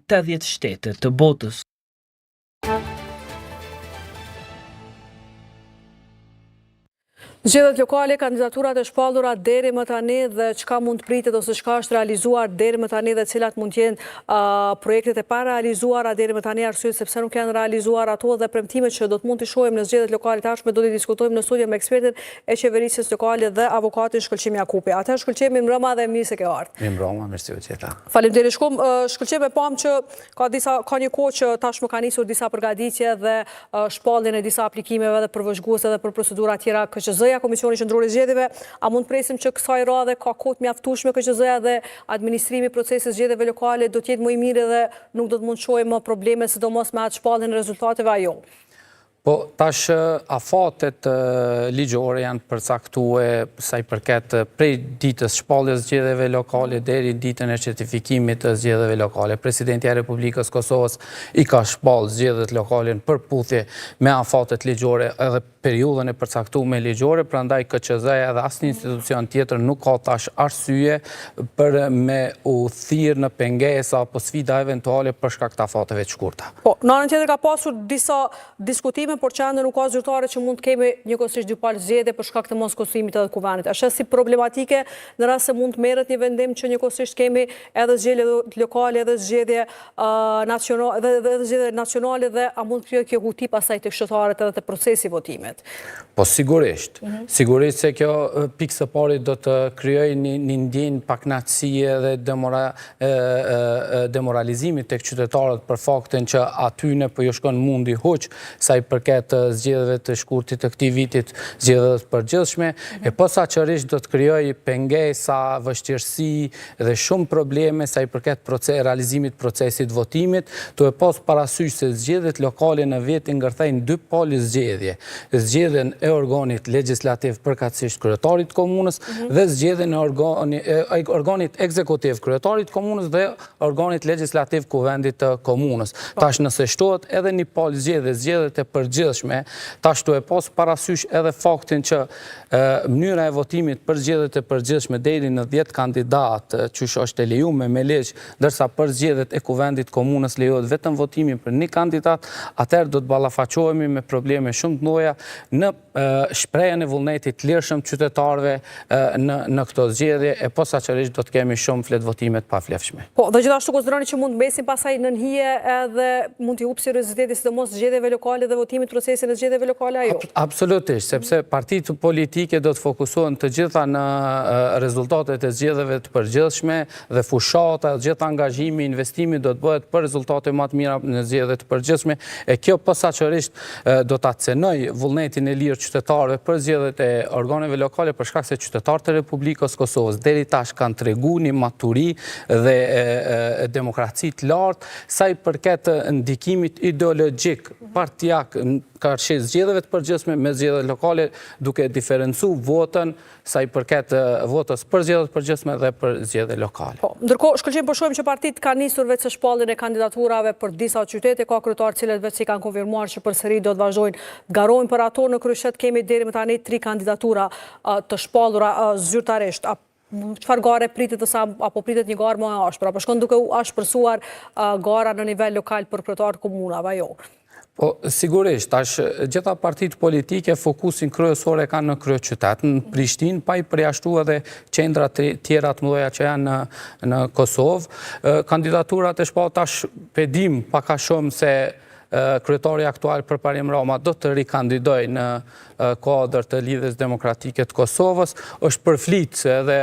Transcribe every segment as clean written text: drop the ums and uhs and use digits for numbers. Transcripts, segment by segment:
80 shtete të botës. Zgjedhjet lokale, kandidaturat e shpallura deri më tani dhe çka mund të pritet ose çka është realizuar deri më tani dhe cilat mund të jenë projektet e parealizuara deri më tani, arsyet se pse nuk janë realizuar ato dhe premtimet që do të mund t'i shohim në zgjedhjet lokale të ardhshme do t'i diskutojmë në studio me ekspertin e qeverisjes lokale dhe avokatin Shkëlqim Jakupi. Atëherë Shkëlqim, mirëmbrëma dhe mirë se ke ardhur. Mirëmbrëma, mirë se ju gjeta. Faleminderit shumë. Shkëlqim, e pamë që Ka disa, ka një kohë që tashmë ka nisur disa përgatitje dhe shpalljen e disa aplikimeve dhe për vëzhgues edhe për procedura tjera KQZ-ja, Komisioni Qendror i Zgjedhjeve, a mund të presim që kësaj radhe ka kohë të mjaftueshme KQZ-ja dhe administrimi i procesit të zgjedhjeve lokale do të jetë më i mirë dhe nuk do të mund të shohim më probleme sidomos me atë shpalljen e rezultateve a jo? Po, tash afatet ligjore janë përcaktue sa i përket prej ditës shpalljes zgjedhjeve lokale deri ditën e certifikimit të zgjedhjeve lokale. Presidentja e Republikës Kosovës i ka shpallë zgjedhjet lokale në përputhje me afatet ligjore edhe periudhën e përcaktume ligjore, prandaj KQZ-ja edhe asnjë institucion tjetër nuk ka tash arsye për me u thirrë në pengesa apo sfida eventuale për shkak të afateve të shkurta. Po, në anën tjetër ka pasur disa diskutime, por që ende nuk ka zyrtare që mund të kemi njëkohësisht dy palë zgjedhje për shkak të moskonstituimit edhe të Kuvendit. A sheh si problematike në rast se mund të merret një vendim që njëkohësisht kemi edhe zgjedhje lokale edhe zgjedhje nacionale edhe zgjedhje nacionale dhe a mund të krijojë kjo huti pastaj te qytetarët edhe te procesi i votimit? Po sigurisht, mhm. sigurisht se kjo pikë së pari do të krijojë një, një ndjenjë pakënaqësie dhe demora, demoralizimi tek qytetarët për faktin që atyne po ju shkon mundi huq sa i përket zgjedhjeve të shkurtit të këtij vitit, zgjedhjeve të përgjithshme, e posaçërisht do të krijojë pengesa, vështirësi dhe shumë probleme sa i përket proces, realizimit të procesit të votimit, tu e pas parasysh se zgjedhjet lokale në veti ngërthejnë dy palë zgjedhje, zgjedhjen e organit legjislativ përkatësisht kryetarit të komunës mhm. dhe zgjedhjen e organi, e organit ekzekutiv kryetarit të komunës dhe organit legjislativ kuvendit të komunës. Po. Tash nëse shtohet edhe një palë zgjedhje, zgjedhjet e përgjithshme, tash tu e pas parasysh edhe faktin që mënyra e votimit për zgjedhjet e përgjithshme deri në 10 kandidatë, qysh është e lejume me ligj, ndërsa për zgjedhjet e Kuvendit të Komunës lejohet vetëm votimi për një kandidat, atëherë do të ballafaqohemi me probleme shumë të mëdha në shprehjen e vullnetit të lirshëm të qytetarëve në në këto zgjedhje e posaçërisht do të kemi shumë fletëvotime të pavlefshme. Po, dhe gjithashtu konsideroni që mund të mbesin pastaj nën hije edhe mund t'i hupë serioziteti sidomos zgjedhjeve lokale dhe votimit procesin e zgjedhjeve lokale a jo? Absolutisht, sepse partitë politike do të fokusohen të gjitha në rezultatet e zgjedhjeve të përgjithshme dhe fushata, gjithë angazhimi, investimi do të bëhet për rezultate më të mira në zgjedhje të përgjithshme, e kjo posaçërisht do ta cenojë vullnetin e lirë qytetarëve për zgjedhjet e organeve lokale për shkak se qytetarët e Republikës së Kosovës deri tash kanë tregu një maturi dhe demokraci të lartë sa i përket ndikimit ideologjik partiak karshi zgjedhjeve të përgjithshme me zgjedhjet lokale duke diferencu votën sa i përket votës për zgjedhje të përgjithshme dhe për zgjedhje lokale. Po, ndërkohë, Shkëlqim, po shohim që partitë kanë nisur veç se shpalljen e kandidaturave për disa qytete, ka kryetarë të cilët veç se i kanë konfirmuar që përsëri do të vazhdojnë të garojnë për ato në kryeqytet kemi deri më tani tri kandidatura të shpallura zyrtarisht. Çfarë gare pritet ose apo pritet një garë më e ashpër, apo shkon duke u ashpërsuar gara në nivel lokal për kryetarë të komunave, jo? Po, sigurisht, tash gjitha partitë politike fokusin kryesor e kanë në kryeqytet, në Prishtinë, pa i përjashtu edhe qendrat tjera të mëdha që janë në, në Kosovë. Kandidaturat e shpallë tash pe dim pak a shumë se kryetari aktual Përparim Rama do të rikandidojë në kuadër të Lidhjes Demokratike të Kosovës, është përflitë se edhe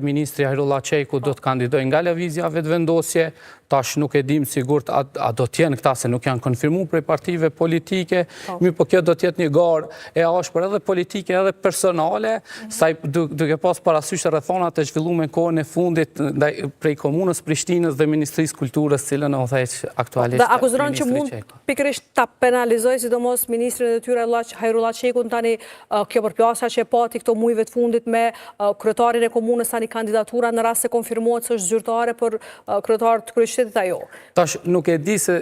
ministri Hajrullah Çeku do të kandidojë nga Lëvizja Vetëvendosje, tash nuk e dim sigurt a, a do të jenë këta se nuk janë konfirmu prej partive politike, po. mirëpo kjo do të jetë një garë e ashpër edhe politike edhe personale, mhm. sa i duke pas parasysh rrethanat e zhvillume në kohën e fundit ndaj prej komunës Prishtinës dhe Ministrisë Kulturës, cilën e udhëheq aktualisht. Dhe a konsideron që mund pikërisht ta penalizojë sidomos ministrin në detyrë Hajrullah Çekun tani kjo përplasja që e pati këto mujve të fundit me kryetarin e komunës tani kandidatura në rast se konfirmohet se është zyrtare për kryetar të kryeqytetit a jo. Tash nuk e di se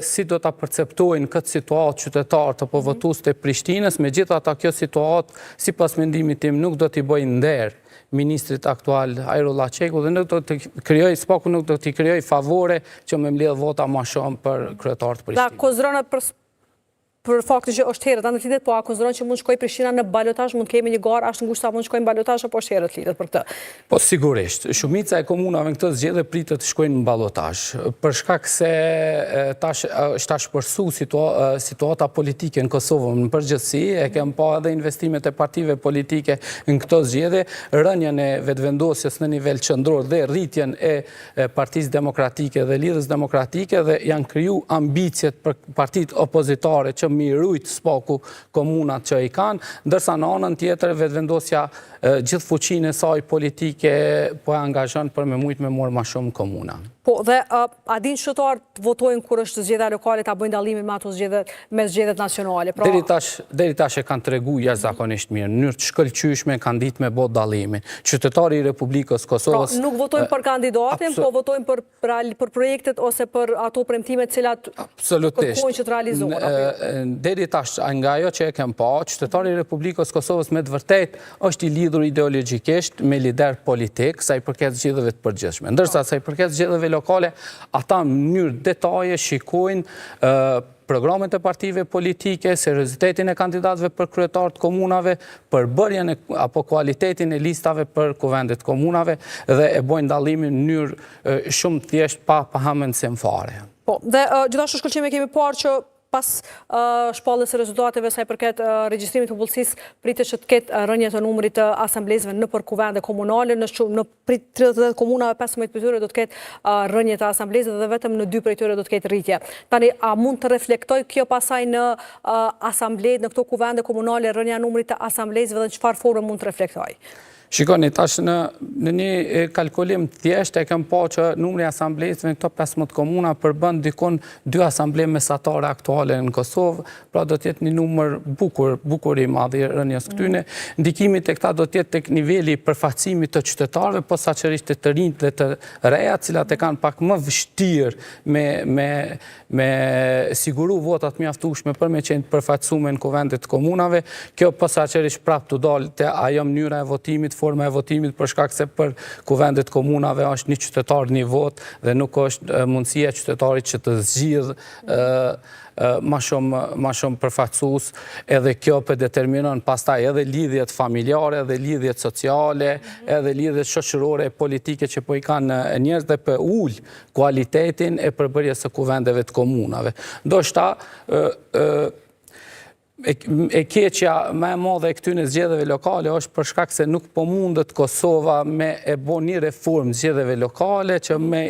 si do ta perceptojnë këtë situatë qytetarët apo mhm. votuesit e Prishtinës, megjithatë kjo situatë sipas mendimit tim nuk do t'i bëjë nder. ministrit aktual Hajrullah Çeku dhe nuk do të krijojë, së paku nuk do t'i krijojë favore që me mbledh vota ma shumë për kryetar të Prishtinës. Dhe konsideron për për faktin që është herët, të flitet, po a konsideron që mund të shkojë Prishtina në balotazh, mund të kemi një garë aq të ngushtë sa mund të shkojë në balotazh apo është herët të flitet për këtë? Po sigurisht, shumica e komunave në këto zgjedhje pritet të shkojnë në balotazh, për shkak se tash është ashpërsu situata politike në Kosovë në përgjithësi, e kem pa edhe investimet e partive politike në këto zgjedhje, rënien e Vetëvendosjes në nivel qendror dhe rritjen e Partisë Demokratike dhe Lidhjes Demokratike dhe janë kriju ambiciet për partitë opozitare që m'i rujt s'paku komunat që i kanë, ndërsa në anën tjetër Vetëvendosja gjithë fuqinë e saj politike po e angazhon për me mujtë me morë ma shumë komuna. Po, dhe a dinë qytetarët të votojnë kur është zgjedhja lokale ta bëjnë dallimin me ato zgjedhjet me zgjedhjet nacionale? Pra... Deri tash, deri tash e kanë tregu jashtëzakonisht mirë, në mënyrë të shkëlqyeshme kanë ditë me bo dallimin. Qytetari i Republikës Kosovës Pra, nuk votojnë për kandidatin, po votojnë për për projektet ose për ato premtime të cilat kërkojnë që të realizohen. Jo? Deri tash, nga ajo që e kem pa, qytetari i Republikës Kosovës me të vërtetë është i lidhur ideologjikisht me lider politik sa i përket zgjedhjeve të përgjithshme. Ndërsa sa i përket zgjedhjeve lokale, ata në mënyrë detaje shikojnë programet e partive politike, seriozitetin e kandidatëve për kryetar të komunave, përbërjen apo kualitetin e listave për kuvendet e komunave dhe e bojnë dallimin në mënyrë shumë të thjeshtë pa hamendësim fare. Po, dhe gjithashtu Shkëlqim e kemi parë që pas shpalljes së rezultateve sa i përket regjistrimit të popullsisë, pritet që të ketë rënie të numrit të asamblistëve nëpër kuvende komunale, në shumë në 38 komunave 15 prej tyre do të ketë rënie të asamblistëve dhe vetëm në 2 prej tyre do të ketë rritje. Tani a mund të reflektojë kjo pastaj në asambletë, në këto kuvende komunale rënia e numrit të asamblistëve dhe në çfarë forme mund të reflektojë? Shikoni, tash në, në një kalkulim të thjeshtë e kem pa që numri i asamblistëve në këto 15 komuna përbën dikun dy asamble mesatare aktuale në Kosovë, pra do të jetë një numër bukur, bukur i madh i rënies këtyne. Ndikimi te këta do të jetë tek niveli i përfaqësimit të qytetarëve, posaçërisht te të rinjtë dhe të reja, të cilat e kanë pak më vështirë me, me me siguru vota të mjaftueshme për me qenë të përfaqësume në kuvendet të komunave, kjo posaçërisht prapë tu dalë te ajo mënyra e votimit, forma e votimit, për shkak se për kuvendet të komunave është një qytetar një votë dhe nuk është mundësia e qytetarit që të zgjidhë ma shumë, ma shumë përfaqësues, edhe kjo po determinon pastaj edhe lidhjet familjare, edhe lidhjet sociale, edhe lidhjet shoqërore e politike që po i kanë njerëz dhe po ul kualitetin e përbërjes së kuvendeve të komunave. Ndoshta, e keqja më e madhe e këtyne zgjedhjeve lokale është për shkak se nuk po mundet Kosova me e bo një reformë zgjedhjeve lokale që me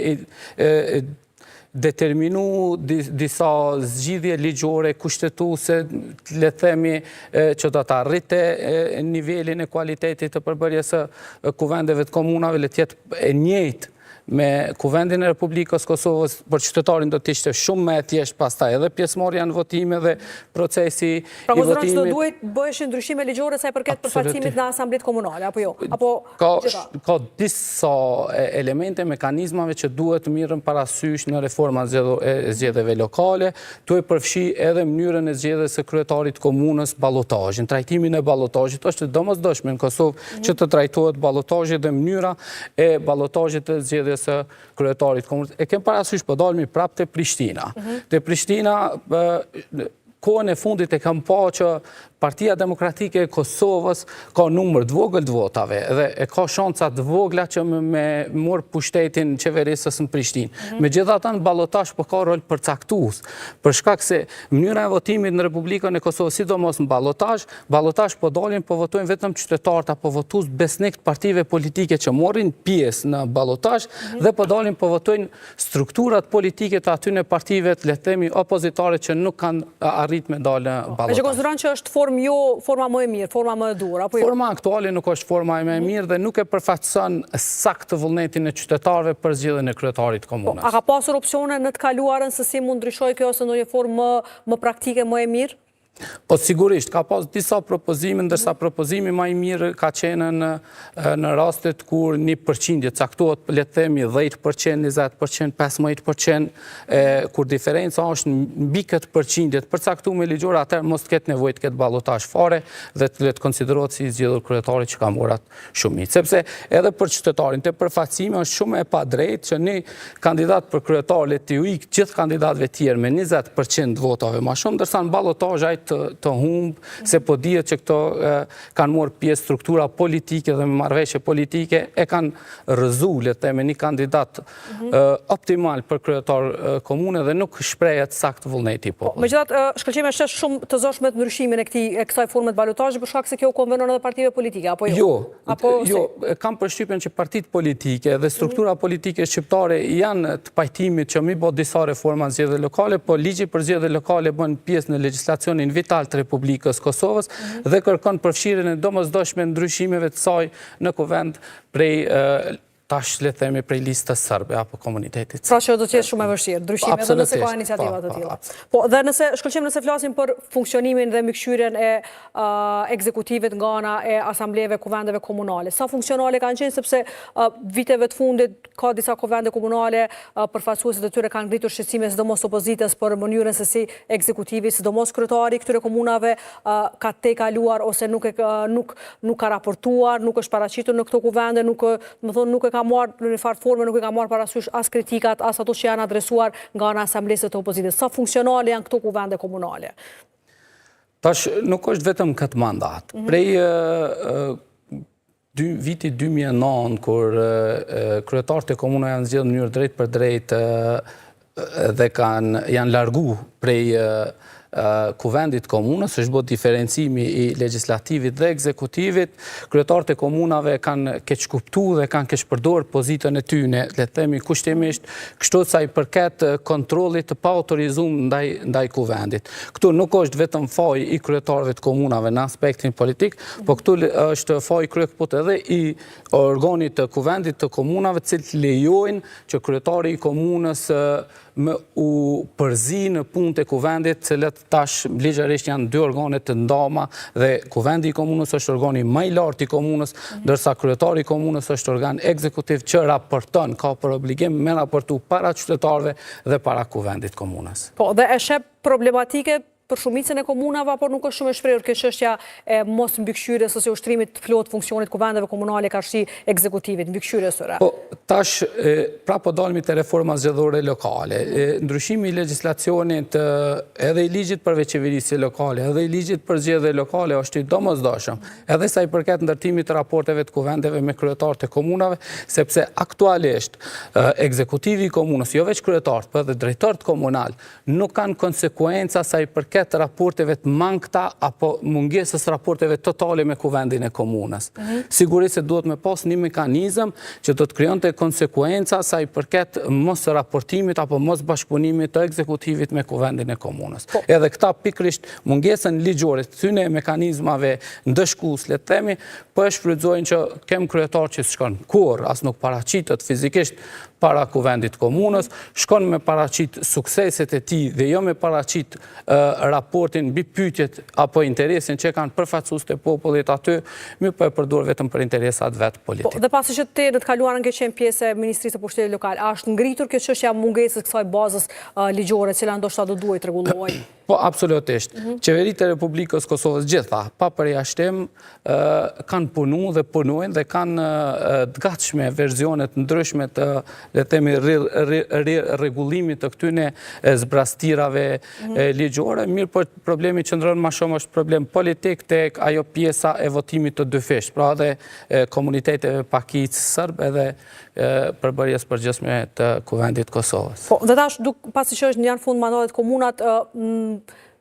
determinu disa zgjidhje ligjore, kushtetuese, le të themi që do ta rrite nivelin e kualitetit të përbërjes së kuvendeve të komunave, le të jetë e njëjtë me Kuvendin e Republikës Kosovës, për qytetarin do të ishte shumë më e thjeshtë pastaj edhe pjesëmarrja në votime dhe procesi i pra, votimit. Pra, do duhet bëheshin ndryshime ligjore sa i përket përfaqësimit në asambletë komunale, apo jo? Apo ka, ka disa elemente, mekanizmave që duhet të mirren parasysh në reforma e zgjedhjeve lokale, tu e përfshi edhe mënyrën e zgjedhjes së kryetarit të komunës, balotazhin, trajtimin e balotazhit, është e domosdoshme në Kosovë që të trajtohet balotazhi dhe mënyra e balotazhit të zgjedhjes së kryetarit të komunës. E kem parasysh, po dalmi prapë te Prishtina. Mhm. Te Prishtina, kohën e fundit e kam pa që Partia Demokratike e Kosovës ka numër të vogël të votave dhe e ka shansa të vogla që me marrë pushtetin qeverisës në Prishtinë. Mm -hmm. Megjithatë në balotazh po ka rol përcaktues, për shkak se mënyra e votimit në Republikën e Kosovës, sidomos në balotazh, Balotazh po dalin, po votojnë vetëm qytetarët apo votues besnik të partive politike që marrin pjesë në balotazh mhm. dhe po dalin po votojnë strukturat politike të atyne partive të le të themi opozitare që nuk kanë arrit me dalë në balotazh. E që konsideron që është formë jo forma më e mirë, forma më e duhur, apo jo? Forma aktuale nuk është forma më e mhm. mirë dhe nuk e përfaqëson saktë vullnetin e qytetarëve për zgjedhjen e kryetarit të po, komunës. A ka pasur opsione në të kaluarën se si mund ndryshojë kjo ose ndonjë formë më, më praktike, më e mirë? Po sigurisht, ka pas disa propozime, ndërsa propozimi ma i mirë ka qenë në, në rastet kur një përqindje caktohet, le të themi 10%, 20%, 15%, e, kur diferenca është mbi këtë përqindje të përcaktume ligjore, atëherë mos të ketë nevojë të ketë balotazh fare dhe të le të konsiderohet si i zgjedhur kryetari që ka marrë atë shumicë. Sepse edhe për qytetarin te përfaqësimi është shumë e padrejtë që një kandidat për kryetar le t'ju ikë gjithë kandidatëve tjerë me 20% votave ma shumë, ndërsa në balotazh ai të, të humb, se po dihet që këto e, kanë marrë pjesë struktura politike dhe me marrëveshje politike e kanë rrëzu, le të themi, një kandidat mm -hmm. optimal për kryetar komune dhe nuk shprehet sakt vullneti i po, popullit. Megjithatë, Shkëlqim e sheh shumë të zorshme ndryshimin e këtij e kësaj forme të balotazhit për shkak se kjo konvenon edhe partive politike apo jo? Jo. Apo jo, kam përshtypjen që partitë politike dhe struktura mm -hmm. politike shqiptare janë të pajtimit që mi bo disa reforma në zgjedhje lokale, po ligji për zgjedhje lokale bën pjesë në legjislacionin vital të Republikës Kosovës mm -hmm. dhe kërkon përfshirjen e domosdoshme ndryshimeve të saj në kuvend prej tash le të themi prej listës serbe apo komunitetit. Pra që do të jetë shumë e vështirë, ndryshimi edhe nëse ka iniciativa po, të po, tilla. Po, dhe nëse Shkëlqim nëse flasim për funksionimin dhe mbikëqyrjen e ekzekutivit nga ana e asambleve kuvendeve komunale. Sa funksionale kanë qenë sepse viteve të fundit ka disa kuvende komunale, përfaqësuesit e tyre kanë ngritur shqetësime sidomos opozitës për mënyrën se si ekzekutivi, sidomos kryetari i këtyre komunave ka tejkaluar ose nuk e nuk nuk ka raportuar, nuk është paraqitur në këto kuvende, nuk domethonë nuk e ka marrë në një farë forme, nuk e ka marrë parasysh as kritikat, as ato që janë adresuar nga ana e asamblesë të opozitës. Sa funksionale janë këto kuvende komunale? Tash nuk është vetëm këtë mandat. Mm -hmm. Prej dy, viti 2009, kur kryetarët e komunave janë zgjedhë në mënyrë drejtpërdrejt dhe kanë, janë largu prej kuvendit të komunës, është bo diferencimi i legjislativit dhe ekzekutivit, kryetarët e komunave kanë keqkuptu dhe kanë keqpërdor pozitën e tyne, le të themi kushtimisht, kështu sa i përket kontrollit të paautorizum ndaj, ndaj kuvendit. Këtu nuk është vetëm faj i kryetarëve të komunave në aspektin politik, Po këtu është faji kryekëput edhe i organit të kuvendit të komunave të cilët lejojnë që kryetari i komunës me u përzi në punët e kuvendit, të cilët tash ligjërisht janë dy organe të ndama dhe kuvendi i komunës është organi më i lartë i komunës, mhm. ndërsa kryetari i komunës është organ ekzekutiv që raporton, ka për obligim me raportu para qytetarëve dhe para kuvendit komunës. Po, dhe e sheh problematike për shumicën e komunave apo nuk është shumë e shprehur kjo çështja e mos mbikëqyrjes ose ushtrimit të plotë funksionit kuvendeve komunale karshi ekzekutivit, mbikëqyrjes tyre? Po, tash prapë po dalmi te reforma zgjedhore lokale. Ndryshimi i legjislacionit edhe i ligjit për vetëqeverisje lokale, edhe i ligjit për zgjedhje lokale është i domosdoshëm. Edhe sa i përket ndërtimit të raporteve të kuvendeve me kryetarët e komunave, sepse aktualisht ekzekutivi i komunës, jo veç kryetarët, po edhe drejtorët komunal, nuk kanë konsekuenca sa i përket raporteve të mangëta apo mungesës raporteve totale me kuvendin e komunës. Mhm. Sigurisht se duhet me pas një mekanizëm që do të krijonte konsekuenca sa i përket mos raportimit apo mos bashkëpunimit të ekzekutivit me kuvendin e komunës. Po. Edhe këta pikërisht mungesën ligjore të këtyne mekanizmave ndëshkues, le të themi, po e shfrytëzojnë që kem kryetar që s'shkon kurrë, as nuk paraqitet fizikisht para kuvendit të komunës, shkon me paraqit sukseset e tij dhe jo me paraqit raportin mbi pyetjet apo interesin që kanë përfaqësuesit e popullit aty, mirëpo e përdor vetëm për interesat vet politikë. Po, dhe pasi që ti në të kaluarën ke qenë pjesë e Ministrisë së Pushtetit Lokal, a është ngritur kjo çështja e mungesës kësaj bazës ligjore, e cila ndoshta do duhej të rregullohej? Po, absolutisht. Mhm. Qeveritë e Republikës Kosovës gjitha, pa përjashtim, kanë punu dhe punojnë dhe kanë të gatshme verzione të ndryshme të, le të themi, rregullimit të këtyne zbrastirave mhm. ligjore, mirëpo problemi qëndron ma shumë është problem politik tek ajo pjesa e votimit të dyfishtë, pra edhe komuniteteve pakicë serbe edhe përbërjes përgjithshme të Kuvendit të Kosovës. Po, dhe tash, pasi që është janë fund mandatet komunat,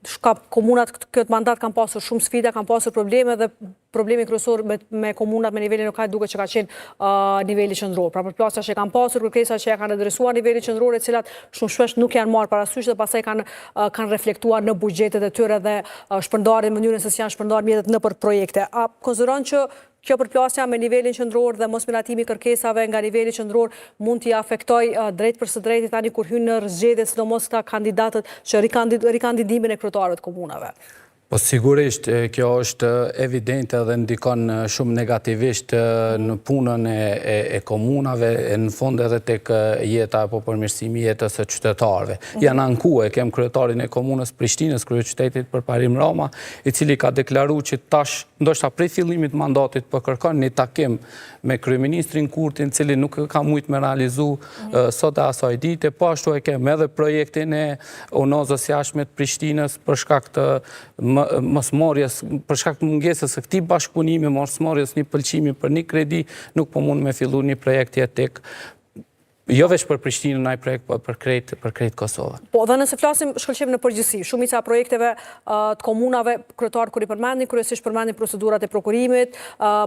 shka komunat këtë mandat kanë pasur shumë sfida, kanë pasur probleme dhe problemi kryesor me, me komunat me nivelin lokal duket që ka qenë niveli qendror. Pra përplasja që kanë pasur, kërkesa që ja kanë adresuar nivelit qendror e cilat shumë shpesh nuk janë marrë parasysh dhe pastaj kanë kanë reflektuar në buxhetet e tyre dhe shpërndarjen mënyrën se si janë shpërndarë mjetet nëpër projekte. A konsideron që Kjo përplasja me nivelin qendror dhe mosmiratimi i kërkesave nga niveli qendror mund t'i afektojë drejtpërsëdrejti tani kur hyjnë në zgjedhje, sidomos këta kandidatët që rikandidimin e kryetarëve të komunave. Po sigurisht, kjo është evidente dhe ndikon shumë negativisht në punën e komunave, e në fund edhe tek jeta apo përmirësimi i jetës së qytetarëve. Mhm. Janë anku, e kem kryetarin e komunës Prishtinës, kryeqytetit Përparim Rama, i cili ka deklaru që tash, ndoshta prej fillimit mandatit, po kërkon një takim me kryeministrin Kurtin, cili nuk ka mujtë me realizu mhm. sot e asaj dite, po ashtu e kem edhe projektin e Unazës jashtme të Prishtinës për shkak të mosmarrjes, për shkak të mungesës së këtij bashkëpunimi, mosmarrjes një pëlqimi për një kredi, nuk po mund me fillu një projekt jetik Jo veç për Prishtinën ai projekt, po për krejt, për krejt Kosovën. Po, dhe nëse flasim Shkëlqim në përgjithësi, shumica e projekteve të komunave, kryetarët kur i përmendin, kryesisht përmendin procedurat e prokurimit,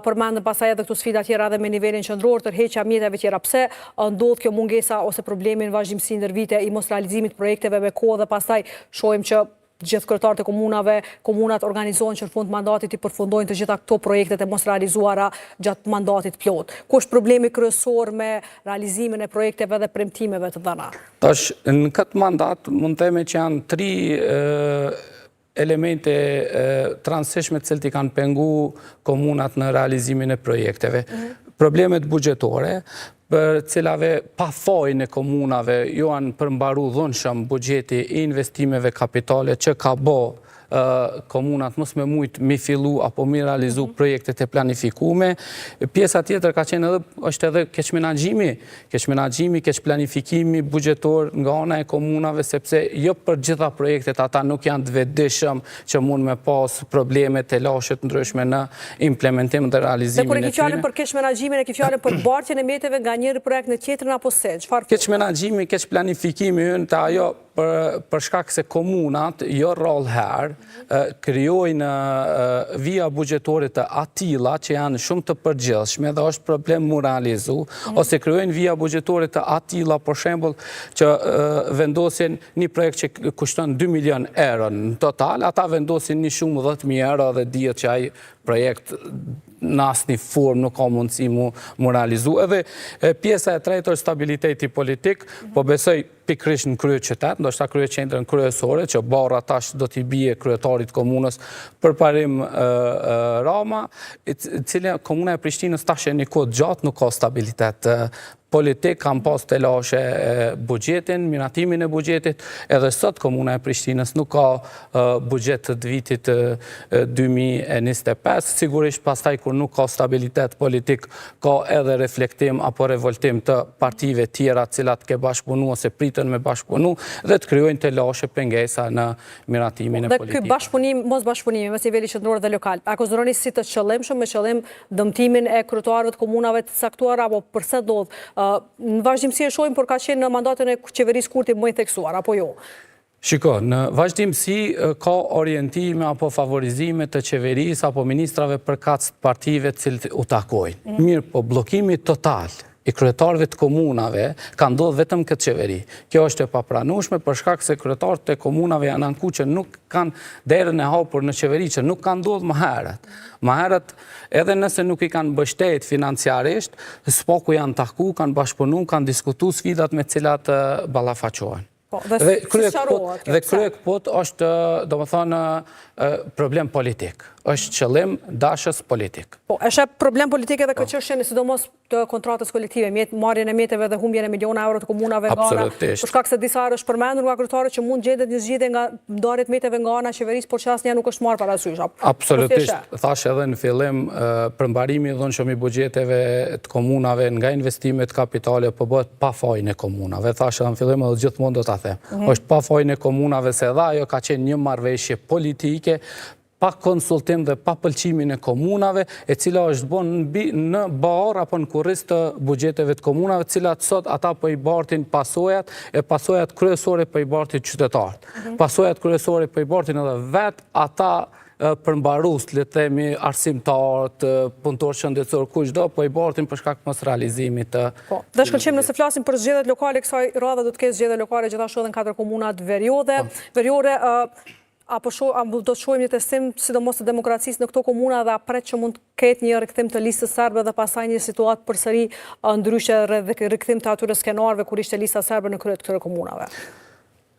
përmendin pastaj edhe këto sfida tjera edhe me nivelin qendror, tërheqja mjeteve tjera. Pse ndodh kjo mungesa ose problemi në vazhdimësi ndër vite i mosrealizimit projekteve me kohë dhe pastaj shohim që gjithë kryetarët e komunave, komunat organizohen që në fund mandatit i përfundojnë të gjitha këto projektet e mosrealizuara gjatë mandatit plot. Ku është problemi kryesor me realizimin e projekteve dhe premtimeve të dhëna? Tash, në këtë mandat, mund të themi që janë tri elemente të rëndësishme të cilët i kanë pengu komunat në realizimin e projekteve. Mhm. Problemet buxhetore, për cilave pa fajin e komunave ju janë përmbaru dhunshëm buxheti i investimeve kapitale që ka bo komunat mos me mujt mi fillu apo mi realizu mhm. projektet e planifikume. Pjesa tjetër ka qenë edhe, është edhe keqmenaxhimi, keqmenaxhimi, keqplanifikimi buxhetor nga ana e komunave, sepse jo për gjitha projektet ata nuk janë të vetëdijshëm që mund me pas probleme telashe të ndryshme në implementim dhe realizimin e tyre. Dhe kur e ki fjalën për keqmenaxhimin, e ki fjalën për bartjen e mjeteve nga njëri projekt në tjetrin apo se? Çfarë? Keqmenaxhimi, keqplanifikimi hyn te ajo për për shkak se komunat jo rrallë herë krijojnë vija buxhetore të atilla që janë shumë të përgjithshme dhe është problem mu realizu, mhm. ose krijojnë vija buxhetore të atilla për shembull që vendosin një projekt që kushton 2 milion euro në total, ata vendosin një shumë 10.000 euro dhe dihet që ai projekt në asnjë formë nuk ka mundësi mu, mu realizu. Edhe pjesa e tretë është stabiliteti politik, po besoj pikërisht në kryeqytet, ndoshta kryeqendrën kryesore, që barra tash do t'i bie kryetarit komunës Përparim Rama, e cila komuna e Prishtinës tash e një kohë gjatë nuk ka stabilitet politik, kanë pas telashe buxhetin, miratimin e buxhetit, edhe sot komuna e Prishtinës nuk ka buxhet të vitit 2025, sigurisht pastaj kur nuk ka stabilitet politik, ka edhe reflektim apo revoltim të partive tjera cilat ke bashkëpunu ose pritën me bashkëpunu dhe të krijojnë telashe pengesa në miratimin e politikës. Dhe ky bashkëpunim, mosbashkëpunimi mes nivelit qendror dhe lokal, a konsideroni si të qëllimshëm me qëllim dëmtimin e kryetarëve të komunave të caktuara apo përse ndodh? Në vazhdimësi e shohim, por ka qenë në mandatin e qeverisë Kurti më i theksuar, apo jo? Shiko, në vazhdimësi ka orientime apo favorizime të qeverisë apo ministrave përkatës të partive të cilët u takojnë. Mhm. Mirëpo, bllokimi total i kryetarëve të komunave ka ndodhë vetëm këtë qeveri. Kjo është e papranueshme për shkak se kryetarët e komunave janë anku që nuk kanë derën e hapur në qeveri, që nuk ka ndodhë më herët. Më herët, edhe nëse nuk i kanë mbështet financiarisht, s'paku janë taku, kanë bashkëpunu, kanë diskutu sfidat me cilat ballafaqohen. Po, dhe, dhe si Dhe kryekëput është, domethënë, problem politik. Është qëllimdashës politik. Po, është problem politik edhe këtë po. çështjen, sidomos të kontratës kolektive, mjet, marrjen e mjeteve dhe humbjen e miliona euro të komunave nga ana. Për shkak se disa herë është përmendur nga kryetarët që mund gjendet një zgjidhje nga ndarjet mjeteve nga ana e qeverisë, por që asnjëherë nuk është marrë parasysh. Absolutisht, thashë edhe në fillim, përmbarimi i dhunshëm i buxheteve të komunave nga investimet kapitale po bëhet pa fajin e komunave. Thashë edhe në fillim edhe gjithmonë do ta them. Mhm. Është pa fajin e komunave se edhe ajo ka qenë një marrëveshje politike pa konsultim dhe pa pëlqimin e komunave, e cila është bo në barrë apo në kurriz të buxheteve të komunave, cilat sot ata po i bartin pasojat, e pasojat kryesore po i bartin qytetarët. Mhm. Pasojat kryesore po i bartin edhe vetë ata përmbarues, le të themi, arsimtarët, punëtorë shëndetësorë, kushdo, po i bartin për shkak të mosrealizimit të... Po, dhe Shkëlqim, nëse flasim për zgjedhjet lokale, kësaj radhe do të ketë zgjedhje lokale gjithashtu edhe në katër komunat veriore, po. veriore, apo sho, a do të shohim një testim sidomos të demokracisë në këto komuna dhe a pret që mund të ketë një rikthim të listës serbe dhe pastaj një situatë përsëri ndryshe rreth rikthim të atyre skenarëve kur ishte lista serbe në krye të këtyre komunave?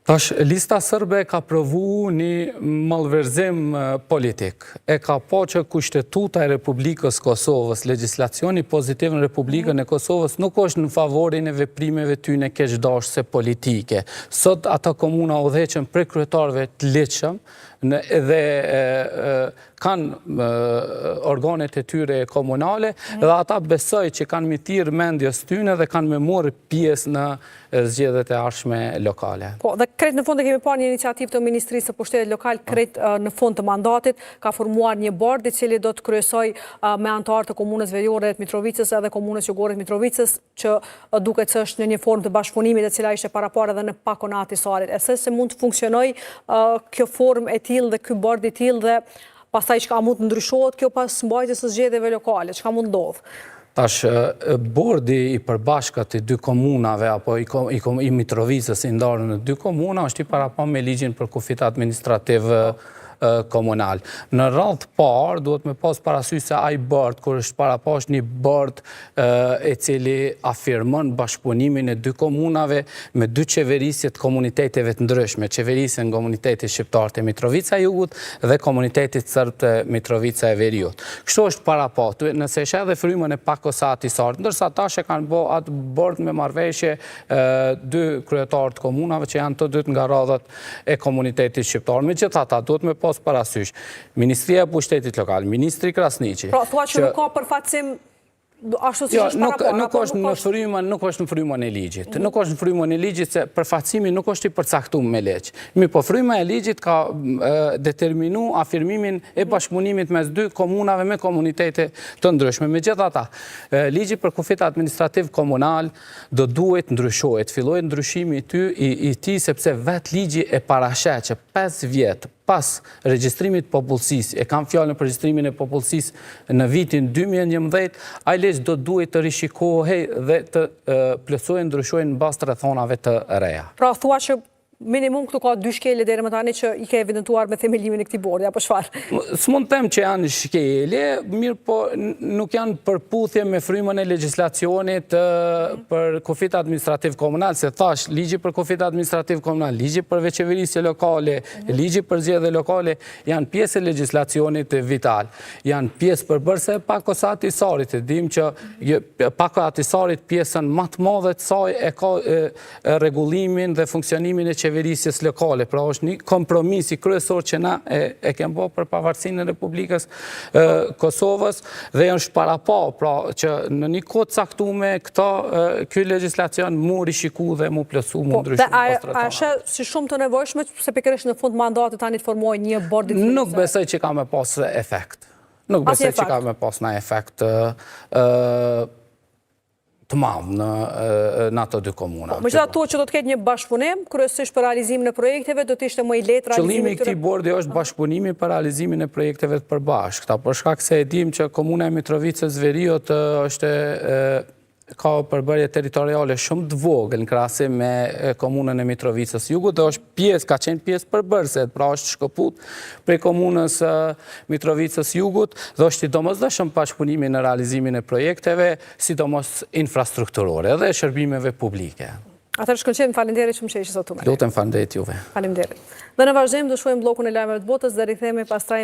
Tash, Lista Sërbe ka provu një malverzim politik. E ka pa që Kushtetuta e Republikës Kosovës, legjislacioni pozitiv në Republikën e Kosovës nuk është në favorin e veprimeve tyne keqdashëse politike. Sot ato komuna udhëheqen prej kryetarëve të ligjshëm dhe kanë organet e tyre komunale dhe ata besoj që kanë me i thirrë mendjes tyne dhe kanë me marrë pjesë në zgjedhjet e ardhshme lokale. Po, dhe krejt në fund e kemi parë një iniciativë të Ministrisë së Pushtetit Lokal, krejt në fund të mandatit, ka formuar një bord i cili do të kryesojë me anëtarë të Komunës Veriore të Mitrovicës edhe Komunës Jugore të Mitrovicës, që duket se është në një formë të bashkëpunimit e cila ishte paraparë edhe në Pakon e Ahtisarit. E se se mund të funksionojë kjo formë e tillë dhe ky bord i tillë dhe pastaj çka mund të ndryshohet kjo pas mbajtjes së zgjedhjeve lokale, çka mund të ndodhë? Tash, bordi i përbashkët i dy komunave apo i, i, i Mitrovicës i ndarë në dy komuna është i parapa me ligjin për kufijtë administrativ komunal. Në radhë të parë, duhet me pas parasysh se ai bord, kur është parapa është një bord e cili afirmon bashkëpunimin e dy komunave me dy qeverisje të komuniteteve të ndryshme, qeverisjen komunitetit shqiptar të Mitrovica e Jugut dhe komunitetit serb të Mitrovica e Veriut. Kështu është parapa, nëse e sheh edhe frymën e Pakos së Ahtisarit, ndërsa tash e kanë bo atë bord me marrëveshje dy kryetarë të komunave që janë të dytë nga radhët e komunitetit shqiptar. Megjithatë, duhet me pas parasysh, Ministria e Pushtetit Lokal, Ministri Krasniqi... Pra, thua që nuk ka përfaqësim ashtu si jo, është paraparë, nuk është në frymën, nuk është në frymën e ligjit. Mhm. Nuk është në frymën e ligjit se përfaqësimi nuk është i përcaktuar me ligj. Mirëpo fryma e ligjit ka determinu afirmimin e mhm. bashkëpunimit mes dy komunave me komunitete të ndryshme. Megjithatë, ligji për kufijtë administrativ komunal do duhet ndryshohet, fillojë ndryshimi i ty i tij sepse vetë ligji e parasheh që 5 vjet pas regjistrimit të popullsisë, e kam fjalën për regjistrimin e popullsisë në vitin 2011, ai ligj do duhet të rishikohej dhe të plotësohej ndryshohej në bazë të rrethonave të reja. Pra thua që minimum këtu ka dy shkelje deri më tani që i ke evidentuar me themelimin e këtij bordi, apo çfarë? S'mund të them që janë shkelje, mirëpo nuk janë përputhje me frymën e legjislacionit për kufijtë administrativ komunal, se thash, ligji për kufijtë administrativ komunal, ligji për vetëqeverisje lokale, ligji për zgjedhje lokale, janë pjesë e legjislacionit vital, janë pjesë përbërëse e Pakos së Ahtisarit, e dim që Pakoja e Ahtisarit pjesën ma të madhe të saj e ka rregullimin dhe funksionimin e qeverisjes lokale. Pra është një kompromisi kryesor që na e, e kem bo për pavarësinë e Republikës Kosovës dhe është parapa, pra që në një kohë të caktume këto ky legjislacion mu rishiku dhe mu plotësu, mu po, ndryshu. Dhe a e sheh si shumë të nevojshme se pikërisht në fund mandatit tani të formojë një bord i tillë? Nuk besoj që ka me pas efekt. Nuk besoj që ka me pas një efekt të madh në në ato dy komuna. Po, megjithatë që do të ketë një bashkëpunim, kryesisht për realizimin e projekteve, do të ishte më i lehtë realizimi Qëllimi i këtij bordi është bashkëpunimi për realizimin e projekteve të përbashkëta, për shkak se e dimë që komuna e Mitrovicës Veriut është ka përbërje territoriale shumë të vogël në krahasim me komunën e Mitrovicës Jugut dhe është pjesë, ka qenë pjesë përbërëse, pra është shkëput prej komunës Mitrovicës Jugut dhe është i domosdoshëm bashkëpunimi në realizimin e projekteve, sidomos infrastrukturore dhe shërbimeve publike. Atëherë Shkëlqim, faleminderit shumë që ishe sot me ne. Lutem faleminderit juve. Faleminderit. Dhe në vazhdim do shohim bllokun e lajmeve të botës dhe rikthehemi pastaj.